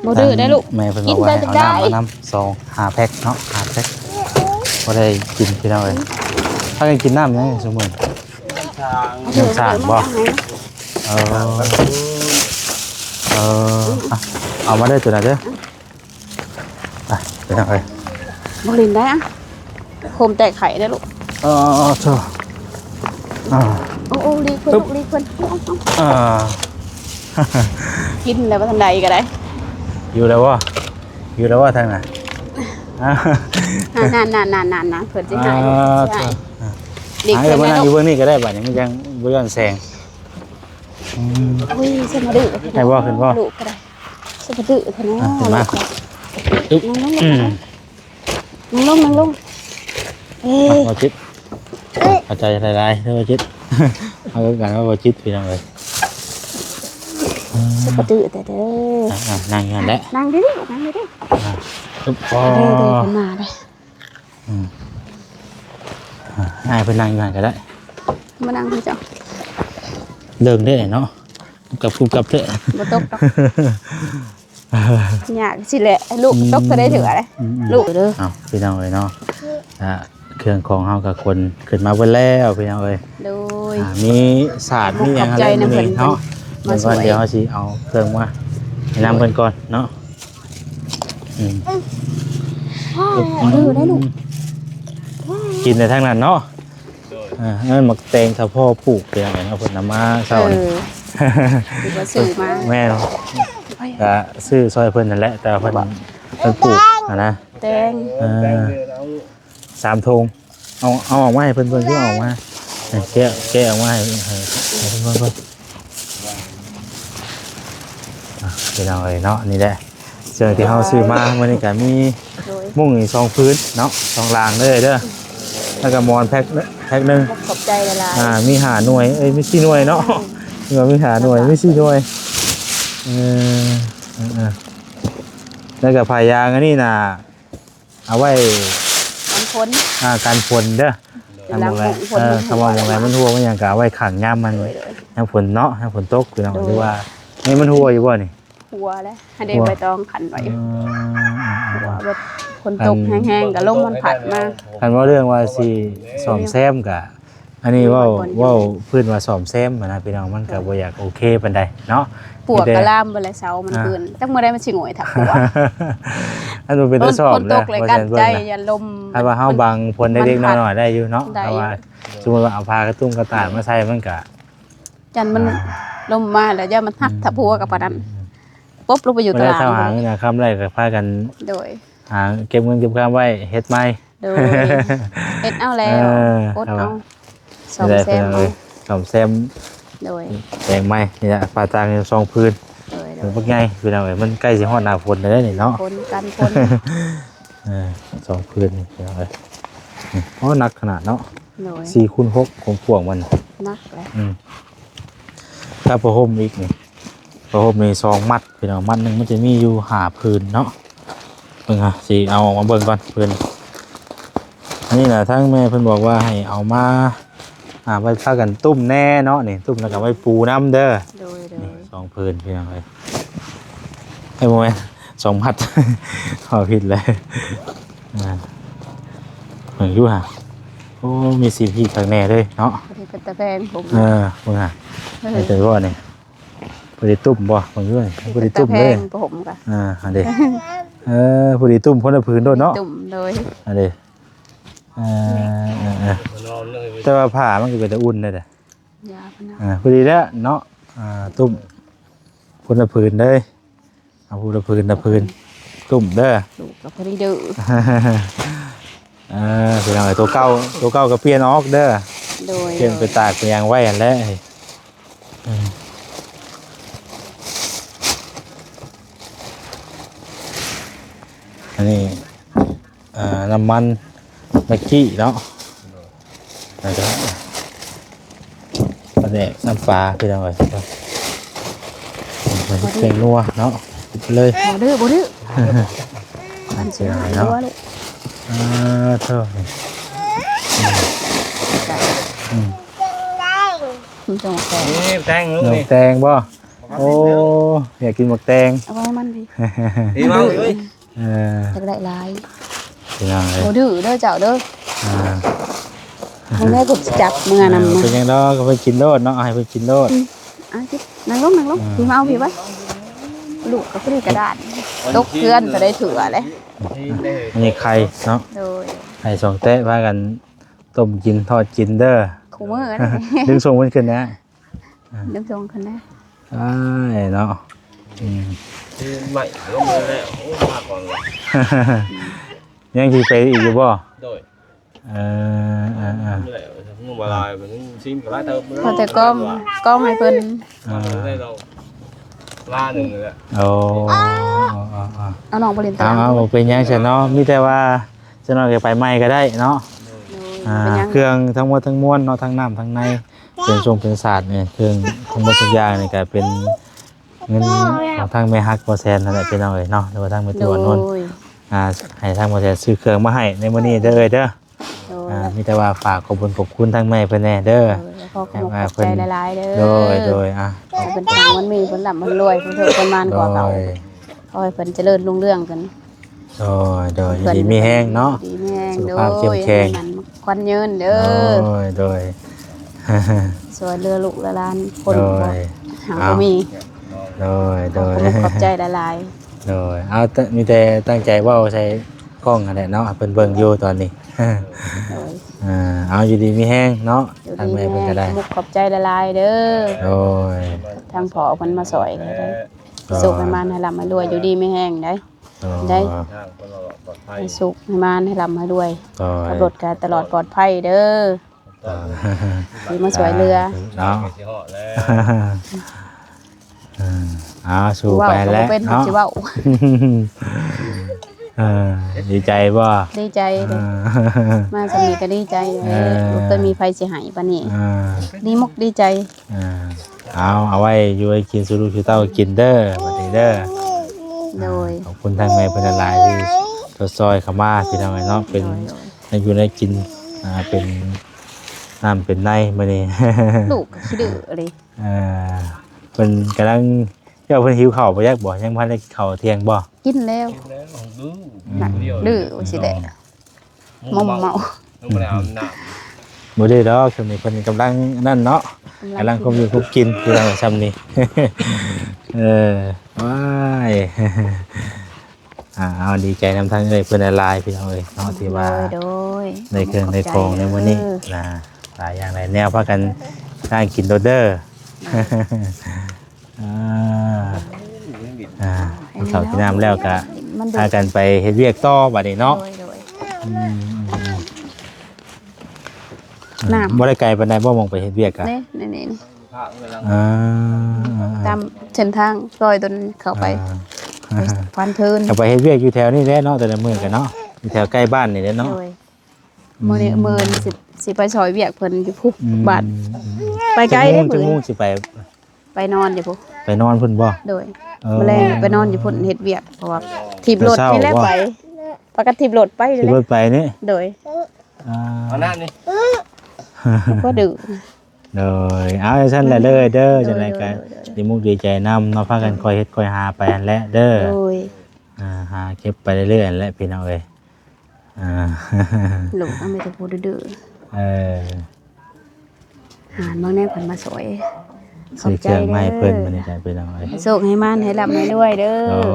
ບໍ່ດື້ໄດ້ລູກ ແມ່ເພິ່ນບອກວ່າໃຫ້ເອົານ້ຳມານຳ ສອງ ຫ້າແພັກເນາະ ຫ້າແພັກ ບໍ່ໄດ້ກິນ ພີ່ນ້ອງເອີຍ ພາກັນກິນນ້ຳຫຍັງຊຸມື້ນີ້? ນ້ຳສ້າງ ນ້ຳສ້າງບໍ່? ເອີ ເອີ ອ່ະ ເອົາມາເດີ ໂຕນັ້ນເດີ ອ່ະ ໄປທາງໃດ? ບໍ່ຫຼິ້ນໄດ້ອະ ໂຄມແຕກໄຂ່ເດ້ລູກ ເອີ ໂທ້ ອ່າ ໂອ້ ໂອ້ ຫຼີກເພິ່ນ ລູກຫຼີກເພິ່ນ ເອົາ ເອົາ ອ່າ ກິນແລ້ວບໍ່ທັນໄດ້ກໍໄດ້ ຢູ່ແລ້ວບໍ່? ຢູ່ແລ້ວບໍ່ທາງນັ້ນ? ນັ້ນໆໆໆ ເພິ່ນຊິໃຫ້ ອ່າ ເພິ່ນຊິໃຫ້ ອ່າ ຫຼີກເພິ່ນ ມານັ່ງຢູ່ເບື້ອງນີ້ກໍໄດ້ ບາດນີ້ມັນຍັງບໍ່ຍ້ອນແສງ ອືມ ອຸ້ຍ ສະມາດຸ ໃຫ້ບໍ່? ຂຶ້ນບໍ່? ລູກກໍໄດ້ ສະມາດຸເທົ່ານັ້ນ ອ່ະ ຂຶ້ນມາ ອຶບ ນັ່ງລົງ ອືມ ນັ່ງລົງ ນັ່ງລົງ ເອີ ມາ ບໍ່ຈິດ ຂອບໃຈຫຼາຍໆເດີບໍ່ຈິດ ເອົາຄືກັນວ່າບໍ່ຈິດ ພີ່ນ້ອງເອີຍ ອືມ ສະມາດຸແທ້ເດີ ອ່ະ ອ່ະ ນັ່ງຢູ່ຫັ້ນແຫຼະ ນັ່ງດີໆ ນັ່ງດີໆ ອ່ະ ອຶບ ເດີໆ ຂຶ້ນມາເດີ ອືມ ອ່າ ໃຫ້ເພິ່ນນັ່ງຢູ່ຫັ້ນກໍໄດ້ ມານັ່ງເດີເຈົ້າ ເລິງເດ້ເນາະ ກັບຄຸບກັບເຖາະ ບໍ່ຕົກດອກ ຍາກຊິແຫຼະ ໃຫ້ລູກຕົກເທື່ອໃດເທື່ອເດ້ ອືມ ລູກເດີ ເອົາ ພີ່ນ້ອງເອີຍເນາະ ອ່າ ເຄື່ອງຂອງເຮົາກໍຂົນຂຶ້ນມາເບິດແລ້ວ ພີ່ນ້ອງເອີຍ ໂດຍ ອ່າ ມີສາດ ມີຫຍັງ ຂອບໃຈນຳເພິ່ນເນາະ ເບິ່ງກ່ອນ ດຽວເຮົາຊິເອົາເຄື່ອງມາໃຫ້ນຳເພິ່ນກ່ອນເນາະ ອືມ ອືມ ກິນແຕ່ທາງນັ້ນເນາະ ອ່າ ອັນນັ້ນໝາກແຕງ ຖ້າພໍ່ປູກໄປຫຍັງເນາະ ເພິ່ນນຳມາເຊົ້ານີ້ ເອີ ຖືວ່າຊື້ມາ ແມ່ນ ກະຊື້ຊ່ອຍເພິ່ນນັ້ນແຫຼະ ແຕ່ວ່າເພິ່ນ ເພິ່ນປູກຫັ້ນນະ ແຕງ ເອີ ສາມຖົງ ເອົາ ເອົາອອກມາໃຫ້ເພິ່ນເບິ່ງ ຄືເອົາອອກມາ ແກະ ແກະອອກມາໃຫ້ ໃຫ້ ໃຫ້ເພິ່ນເບິ່ງ ອ່ະ ພີ່ນ້ອງເອີຍເນາະ ນີ້ແຫຼະ ເຄື່ອງທີ່ເຮົາຊື້ມາມື້ນີ້ກໍມີ ໂດຍ ມຸ້ງອີກສອງຜືນເນາະ ສອງລາງເດີ ເດີ ແລ້ວກໍໝອນແພັກ ແພັກໜຶ່ງ ຂອບໃຈຫຼາຍໆ ອ່າ ມີຫ້າໜ່ວຍ ເອີຍ ມີສີ່ໜ່ວຍເນາະ ອືມ ມີຫ້າໜ່ວຍ ມີສີ່ໜ່ວຍ ເອີ ເອີ ເອີ ແລ້ວກໍຜ້າຢາງອັນນີ້ນະ ເອົາໄວ້ກັນຝົນ ອ່າ ກັນຝົນເດີ ຄັນບໍ່ແມ່ນ ເອີ ຄັນບໍ່ແມ່ນມັນຮົ່ວມັນຫຍັງກໍເອົາໄວ້ຂັງຍາມມັນ ໂດຍ ຍາມຝົນເນາະ ຍາມຝົນຕົກ ພີ່ນ້ອງ ໂດຍ ຫຼືວ່າ ນີ້ມັນຮົ່ວຢູ່ບໍ່ນີ້? ຮົ່ວແລ້ວ ໃຫ້ໄດ້ໃບຕອງຂັນໄວ້ ອືມ ຮົ່ວເບິດ ຝົນຕົກແຮງໆກໍລົມມັນພັດມາ ຄັນເວົ້າເລື່ອງວ່າຊິສ້ອມແຊມກໍ ອັນນີ້ເວົ້າ ເວົ້າພື້ນວ່າສ້ອມແຊມຫັ້ນນະ ພີ່ນ້ອງ ມັນກໍບໍ່ຢາກໂອເຄປານໃດເນາະ ປວກກໍລາມເບິດແລ້ວ ເສົາມັນ ອ່າ ຄືນ ຈັກມື້ໃດມັນຊິໂງ່ຍຖ້າປວກ ອັນບໍ່ເປັນຕາສ້ອມ ຝົນຕົກແລ້ວກັ້ນໃຈ ຢ້ານລົມ ຄັນວ່າເຮົາບັງຝົນເລັກໆນ້ອຍໆໄດ້ຢູ່ເນາະ ໄດ້ຢູ່ ແຕ່ວ່າສົມມຸດວ່າເອົາຜ້າກະຕຸ້ງກະຕ່າຍມາໃສ່ ມັນກະ ຢ້ານມັນ ອ່າ ລົມມາແລ້ວ ຢ້ານມັນຫັກ ອືມ ຖ້າປົວກໍປານນັ້ນ ປົບລົງໄປຢູ່ຕາລາງ ເວລາເຊົ້າຫາເງິນຫາຄຳໄດ້ກໍພາກັນ ໂດຍ ຫາເກັບເງິນເກັບຄຳໄວ້ເຮັດໃໝ່ ໂດຍ ເຮັດເອົາແລ້ວ ເອີ ປົດເອົາ ສ້ອມແຊມເອົາ ສ້ອມແຊມ ໂດຍ ແປງໃໝ່ ນີ້ລະ ປາຕ່າງຢູ່ສອງພື້ນ ໂດຍ ໂດຍ ບັກໃຫຍ່ ພີ່ນ້ອງເອີຍ ມັນໃກ້ຊິຮອດໜ້າຝົນແລ້ວນີ້ເນາະ ຝົນກັນຝົນ ເອີ ສອງພື້ນ ພີ່ນ້ອງເອີຍ ໂອ້ ໜັກຂະໜາດເນາະ ໂດຍ ສີ່ຄູນຫົກ ຄວາມກວ້າງມັນ ໜັກແຫຼະ ອືມ ແລ້ວຜ້າຫົ່ມອີກນີ້ ຜ້າຫົ່ມນີ້ສອງມັດ ພີ່ນ້ອງ ມັດໜຶ່ງມັນຈະມີຢູ່ຫ້າຜືນເນາະ ເບິ່ງຫາ ຊິເອົາອອກມາເບິ່ງກ່ອນ ເພິ່ນ ອັນນີ້ນະ ທາງແມ່ເພິ່ນບອກວ່າໃຫ້ເອົາມາ ອ່າ ໄວ້ພາກັນຕຸ້ມແດ່ເນາະ ນີ້ ຕຸ້ມແລ້ວກໍໄວ້ປູນຳເດີ ໂດຍ ໂດຍ ນີ້ສອງຜືນ ພີ່ນ້ອງເອີຍ ເອີຍ ບໍ່ແມ່ນ ສອງມັດ ເວົ້າຜິດເລີຍ ອ່າ ເບິ່ງຢູ່ຫາ ໂອ້ ມີສີພີກຄັກແນ່ເລີຍເນາະ ອັນນີ້ເປັນຕາແພງຜົມ ເອີ ເບິ່ງຫາ ເອີ ເປັນບໍ່ນີ້ ບໍ່ໄດ້ຕຸ້ມບໍ່ ເບິ່ງຢູ່ ບໍ່ໄດ້ຕຸ້ມເດ້ ແພງຜົມກະ ອ່າ ອັນເດ້ ເອີ ຜູ້ດີຕຸ້ມຄົນລະຜືນໂລດເນາະ ຕຸ້ມ ໂດຍ ອັນເດ້ ເອີ ເອີ ເອີ ແຕ່ວ່າຜ້າມັນກໍເປັນຕາອຸ່ນເດ້ ຢາພະນະ ອ່າ ພໍດີແລ້ວເນາະ ອ່າ ຕຸ້ມຄົນລະຜືນເດ້ ເອົາຜູ້ລະຜືນລະຜືນ ຕຸ້ມເດີ ລູກກໍພໍດີດື້ ເອີ ພີ່ນ້ອງເອີຍ ຕົວເກົ່າ ຕົວເກົ່າກໍປ່ຽນອອກເດີ ໂດຍ ປ່ຽນໄປຕາກໄປຫຍັງໄວ້ຫັ້ນແຫຼະ ເອີ ອັນນີ້ ອ່າ ນ້ຳມັນແມັກກີ້ເນາະ ແລ້ວກໍປາແດກ ນ້ຳປາ ພີ່ນ້ອງເອີຍ ແປ້ງນົວເນາະ ເລີຍ ບໍ່ດື້ ບໍ່ດື້ ອັນເສຍຫາຍເນາະ ອ່າ ໂທ້ ອືມ ນີ້ແຕງລູກນີ້ ແຕງບໍ່? ໂອ້ ຢາກກິນໝາກແຕງ ເອົາໄວ້ມັນພີ້ ນີ້ເວົ້າເອີຍ ເອີ ຢາກໄດ້ຫຼາຍ ພີ່ນ້ອງເອີຍ ບໍ່ດື້ເດີເຈົ້າເດີ ອ່າ ມື້ໃດກໍຈັບເມືອນຳ ເອີ ເປັນຫຍັງດອກ ກໍເພິ່ນກິນໂລດເນາະ ໃຫ້ເພິ່ນກິນໂລດ ອືມ ອ່ະ ກິນ ນັ່ງລົງ ນັ່ງລົງ ອ່າ ພີ້ມາເອົາພີ້ໄວ້ ລູກກໍຄືກະດານ ຕົກເຮືອນກໍໄດ້ເທື່ອແຫຼະ ອັນນີ້ໄຂ່ເນາະ ໂດຍ ໄຂ່ສອງແຕະ ພາກັນຕົ້ມກິນ ທອດກິນເດີ ຄູ່ມື້ ດຶງຊົງເພິ່ນຂຶ້ນນະ ອ່າ ດຶງຊົງຂຶ້ນແດ່ ອ້າຍເນາະ ອືມ ຄືໃໝ່ລົງມາແລ້ວ ໂອ້ ມາກ່ອນລະ ຍັງຊິໄປອີກຢູ່ບໍ່? ໂດຍ ເອີ ເອີ ເອີ ມື້ລາຍ ມື້ລາຍ ຊິມກໍຫຼາຍເຕີບ ພໍແຕ່ກ້ອງ ກ້ອງໃຫ້ເພິ່ນ ອ່າ ໄດ້ລາໜຶ່ງແຫຼະ ໂອ້ ເອົານ້ອງໄປຫຼິ້ນຕະຫຼາດ ເອົາ ບໍ່ເປັນຫຍັງຊັ້ນເນາະ ມີແຕ່ວ່າ ຈັກໜ້ອຍກໍໄປໃໝ່ກໍໄດ້ເນາະ ໂດຍ ອ່າ ເປັນຫຍັງ ເຄື່ອງທັງໝົດທັງມວນເນາະ ທັງນ້ຳທັງໃນ ເປັນຊົງເປັນສາດນີ້ ເຄື່ອງທັງໝົດທຸກຢ່າງນີ້ກໍເປັນເງິນຂອງທາງແມ່ຮັກບໍ່ແຊນນັ້ນແຫຼະ ພີ່ນ້ອງເອີຍເນາະ ຫຼືວ່າທາງແມ່ຕູ້ອານົນ ໂດຍ ອ່າ ໃຫ້ທາງບໍ່ແຊນຊື້ເຄື່ອງມາໃຫ້ໃນມື້ນີ້ເດີເອີຍເດີ ໂດຍ ອ່າ ມີແຕ່ວ່າຝາກຂອບບຸນຂອບຄຸນທາງແມ່ເພິ່ນແດ່ເດີ ໂດຍ ຂໍຂອບໃຈຫຼາຍໆເດີ ໂດຍ ໂດຍ ອ່າ ໃຫ້ເພິ່ນປັງມັນມີ ເພິ່ນລ່ຳເພິ່ນລວຍ ເພິ່ນໂຊກເພິ່ນໝານກວ່າເກົ່າ ໂດຍ ຂໍໃຫ້ເພິ່ນຈະເລີນຮຸ່ງເຮືອງຂຶ້ນ ໂດຍ ໂດຍ ຢູ່ດີມີແຮງເນາະ ຢູ່ດີມີແຮງ ສຸຂະພາບເຂັ້ມແຂງ ໂດຍ ໃຫ້ມັນຂວັນຍືນເດີ ໂດຍ ໂດຍ ຊ່ວຍເຫຼືອລູກເຫຼືອຫຼານຄົນ ໂດຍ ບໍ່ ຫາ ເອົາ ບໍ່ມີ ໂດຍ ໂດຍ ຂອບຄຸນຂອບໃຈຫຼາຍໆ ໂດຍ ເອົາ ມີແຕ່ຕັ້ງໃຈເວົ້າໃສ່ກ້ອງຫັ້ນແຫຼະເນາະ ເພິ່ນເບິ່ງຢູ່ຕອນນີ້ ໂດຍ ອ່າ ເອົາ ຢູ່ດີມີແຮງເນາະ ຢູ່ດີມີແຮງ ທາງແມ່ເພິ່ນກໍໄດ້ ຂອບໃຈຫຼາຍໆເດີ ໂດຍ ທາງພໍ່ເພິ່ນມາຊ່ອຍກໍໄດ້ ໂດຍ ສຸກໃຫ້ໝານໃຫ້ລ່ຳໃຫ້ລວຍ ຢູ່ດີມີແຮງໄດ໋ ໂດຍ ໄດ້ ໃຫ້ສຸກໃຫ້ໝານໃຫ້ລ່ຳໃຫ້ລວຍ ໂດຍ ຂັບລົດກໍຕະຫຼອດປອດໄພເດີ ໂດຍ ທີ່ມາຊ່ວຍເຫຼືອ ເນາະ ຊິຮອດແລ້ວ ເອີ ເອົາ ສູ້ໄປແຫຼະເນາະ ຊິເວົ້າ ເອີ ດີໃຈບໍ່? ດີໃຈເດີ ເອີ ມາຊ່ຳນີ້ກໍດີໃຈ ເອີ ບໍ່ເຄີຍມີໃຜຊິໃຫ້ປານນີ້ ເອີ ດີມົກດີໃຈ ອ່າ ເອົາ ເອົາໄວ້ຢູ່ໄວ້ກິນສູ່ລູກສູ່ເຕົ້າກິນເດີ ບັດນີ້ເດີ ໂດຍ ຂອບຄຸນທາງແມ່ເພິ່ນຫຼາຍໆທີ່ຊ່ອຍເຂົ້າມາ ພີ່ນ້ອງເອີຍເນາະ ເປັນ ໂດຍ ແນວຢູ່ແນວກິນ ອ່າ ເປັນ ນ້ຳເປັນໃນມື້ນີ້ ລູກກໍຂີ້ດື້ເລີຍ. ເອີ ເພິ່ນກຳລັງ ເຈົ້າເພິ່ນຫິວເຂົ້າບໍ່ຈັກບໍ່? ຍັງບໍ່ທັນໄດ້ກິນເຂົ້າທ່ຽງບໍ່? ກິນແລ້ວ ດື້ ອືມ ດື້ ຊິແຫຼະ ມົມເມົາ ບໍ່ໄດ້ອາບນ້ຳ ບໍ່ດື້ດອກ. ຊ່ວງນີ້ເພິ່ນກຳລັງນັ້ນເນາະ ກຳລັງ ກຳລັງຄົບຢູ່ຄົບກິນ ຄືວ່າຊ່ຳນີ້ ເອີ ວ້າຍ ອ່າ ເອົາ ດີໃຈນຳທາງເອື້ອຍເພິ່ນຫຼາຍໆ ພີ່ນ້ອງເອີຍເນາະ ທີ່ວ່າ ໂດຍ ໂດຍ ໄດ້ເຄື່ອງໄດ້ຂອງໃນມື້ນີ້ ຂອບໃຈເດີ ນະ ຫຼາຍຢ່າງຫຼາຍແນວ ພາກັນສ້າງກິນໂລດເດີ. ອ່າ ອ່າ ກິນເຂົ້າກິນນ້ຳແລ້ວກະ ມັນ ພາກັນໄປເຮັດວຽກຕໍ່ບາດນີ້ເນາະ. ໂດຍ ໂດຍ ອືມ ອືມ ອືມ ນ້ຳ ບໍ່ໄດ້ໄກປານໃດບໍ່ ໝ່ອງໄປເຮັດວຽກກະ? ນີ້ ນີ້ ນີ້ ອ່າ ຕາມເສັ້ນທາງຊອຍຕົນເຂົ້າໄປ ອ່າ ໄປພັນເທີນ ກໍໄປເຮັດວຽກຢູ່ແຖວນີ້ແຫຼະເນາະ ແຕ່ລະມື້ກັນເນາະ ຢູ່ແຖວໃກ້ບ້ານນີ້ແຫຼະເນາະ. ໂດຍ ມື້ນີ້ ອືມ ມື້ອື່ນຊິ ຊິໄປຊ່ອຍວຽກເພິ່ນຢູ່ພຸ້ນ ອືມ ບ້ານ ອືມ ອືມ ໄປໄກເດ້. ຈັກໂມງ ມື້ ຈັກໂມງຊິໄປ? ໄປນອນຢູ່ພຸ້ນ ໄປນອນພຸ້ນບໍ່? ໂດຍ ເອີ ມື້ແລງໄປນອນຢູ່ພຸ້ນເຮັດວຽກ ເພາະວ່າຖີບລົດນີ້ແຫຼະໄປ ປະກັດຖີບລົດໄປນີ້ແຫຼະ ຂີ່ລົດໄປນີ້ ໂດຍ ອ່າ ເອົານ້ຳນີ້ ບໍ່ດື້ ໂດຍ ເອົາ ຈັ່ງຊັ້ນແຫຼະເດີ ເດີ ໂດຍ ຈັ່ງໃດກໍ ໂດຍ ໂດຍ ໂດຍ ດີມຸກດີໃຈນຳເນາະ ພາກັນ ໂດຍ ຄ່ອຍເຮັດຄ່ອຍຫາໄປຫັ້ນແຫຼະເດີ ໂດຍ ອ່າ ຫາເກັບໄປເລື້ອຍໆຫັ້ນແຫຼະ ພີ່ນ້ອງເອີຍ. ອ່າ ລູກເອົາໄປແຕ່ຜູ້ດື້ໆ ເອີ ຫານບາງແນວເພິ່ນມາຊ່ອຍ ຊື້ເຄື່ອງມາໃຫ້ເພິ່ນ ຂອບໃຈເດີ ມື້ນີ້ກໍເປັນຫຍັງເອີຍ ໃຫ້ໂຊກໃຫ້ໝານ ໃຫ້ລ່ຳໃຫ້ລວຍເດີ ໂດຍ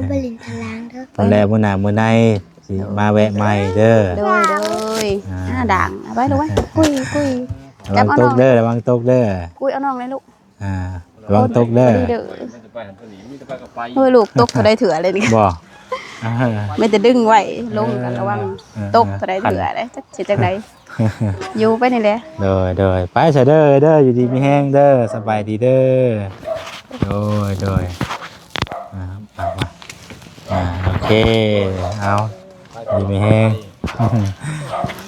ໄປຫຼິ້ນທາງລ່າງເດີ ພຸ້ນແຫຼະ ມື້ໜ້າມື້ໃນຊິ ໂດຍ ມາແວະໃໝ່ເດີ ໂດຍ ໂດຍ ອ່າ ອ່າ ດ່າງ ເອົາໄວ້ລູກເອີຍ ກຸ້ຍ ກຸ້ຍ ລະວັງຕົກເດີ ລະວັງຕົກເດີ ກຸ້ຍ ເອົານ້ອງແດ່ລູກ ອ່າ ລະວັງຕົກເດີ ເອີ ລູກຕົກເທົ່າໃດເທື່ອເລີຍນີ້ ບໍ່ ມີແຕ່ດຶງໄວ້ ເອີ ລົງກໍລະວັງ ເອີ ຕົກເທົ່າໃດເທື່ອເດ້ ຈັກຊິຈັ່ງໃດ ຢູ່ໄປນີ້ແຫຼະ ໂດຍ ໂດຍ ໄປຊະເດີ ເດີ ຢູ່ດີມີແຮງເດີ ສະບາຍດີເດີ ໂດຍ ໂດຍ ອ່າ ອ່າ ໂອເຄ ເອົາ ດີມີແຮງ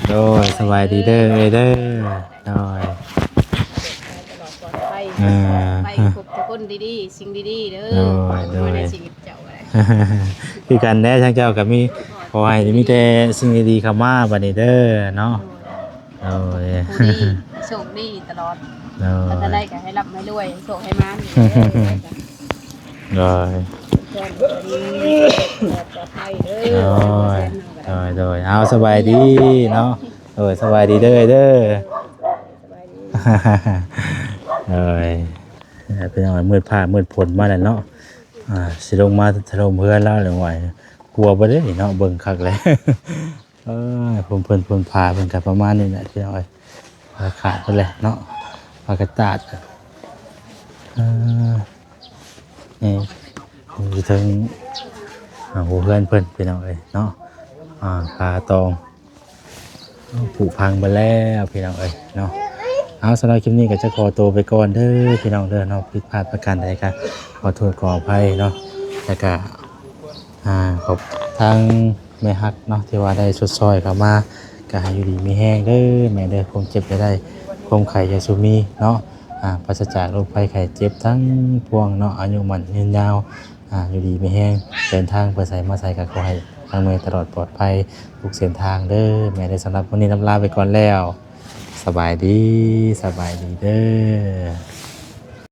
ໂດຍ ສະບາຍດີເດີ ເອີຍເດີ ໂດຍ ເອີ ໄປພົບແຕ່ຄົນດີໆ ສິ່ງດີໆເດີ ໂດຍ ໂດຍ ໃນຊີວິດເຈົ້າກໍໄດ້ ຄືກັນແດ່ ທາງເຈົ້າກໍມີ ຂໍໃຫ້ມີແຕ່ສິ່ງດີໆເຂົ້າມາບັດນີ້ເດີເນາະ ໂດຍ ໂດຍ ໂຊກດີຕະຫຼອດ ໂດຍ ອັນໃດກໍໃຫ້ລ່ຳໃຫ້ລວຍ ໂຊກໃຫ້ມານ ໂດຍ ໂດຍ ໂດຍ ໂດຍ ໂດຍ ໂດຍ ເອົາ ສະບາຍດີເນາະ ໂດຍ ສະບາຍດີເດີ ເດີ ໂດຍ ພີ່ນ້ອງ ມືດຟ້າມືດຝົນມາແລ້ວເນາະ ອ່າ ຊິລົງມາຖະຫຼົ່ມເຮືອນລາວແລ້ວ ວ່າກົວບໍ່ເດ້ເນາະ ເບິ່ງຄັກແລ້ວ ເອີ ເພິ່ນ ເພິ່ນ ເພິ່ນພາເພິ່ນກໍປະມານນີ້ແຫຼະ ພີ່ນ້ອງເອີຍ ພາຂາດເພິ່ນແຫຼະເນາະ ພາກະຕາດ ເອີ ນີ້ ຢູ່ເທິງ ອ່າ ຫົວເຮືອນເພິ່ນ ພີ່ນ້ອງເອີຍເນາະ ອ່າ ພາຕອງ ຜຸພັງເບິດແລ້ວ ພີ່ນ້ອງເອີຍເນາະ ເອົາ ສຳລັບຄລິບນີ້ກໍຈະຂໍໂຕໄປກ່ອນເດີ ພີ່ນ້ອງເດີເນາະ ຜິດພາດປະການໃດກໍຂໍໂທດຂໍອະໄພເນາະ ແລ້ວກໍ ອ່າ ຂອບທາງແມ່ຮັກເນາະ ທີ່ວ່າໄດ້ຊົດຊ່ອຍເຂົ້າມາ ກໍໃຫ້ຢູ່ດີມີແຮງເດີແມ່ເດີ ຄວາມເຈັບຢ່າໄດ້ ຄວາມໄຂ້ຢ່າສູ່ມີເນາະ ອ່າ ປາສະຈາກໂລກໄພໄຂ້ເຈັບທັງປວງເນາະ ອາຍຸໝັ້ນຍືນຍາວ ອ່າ ຢູ່ດີມີແຮງ ເດີນທາງໄປໃສມາໃສກໍຂໍໃຫ້ທັງແມ່ຕະຫຼອດປອດໄພທຸກເສັ້ນທາງເດີແມ່ເດີ ສຳລັບມື້ນີ້ລຳລາໄປກ່ອນແລ້ວ ສະບາຍດີ ສະບາຍດີເດີ.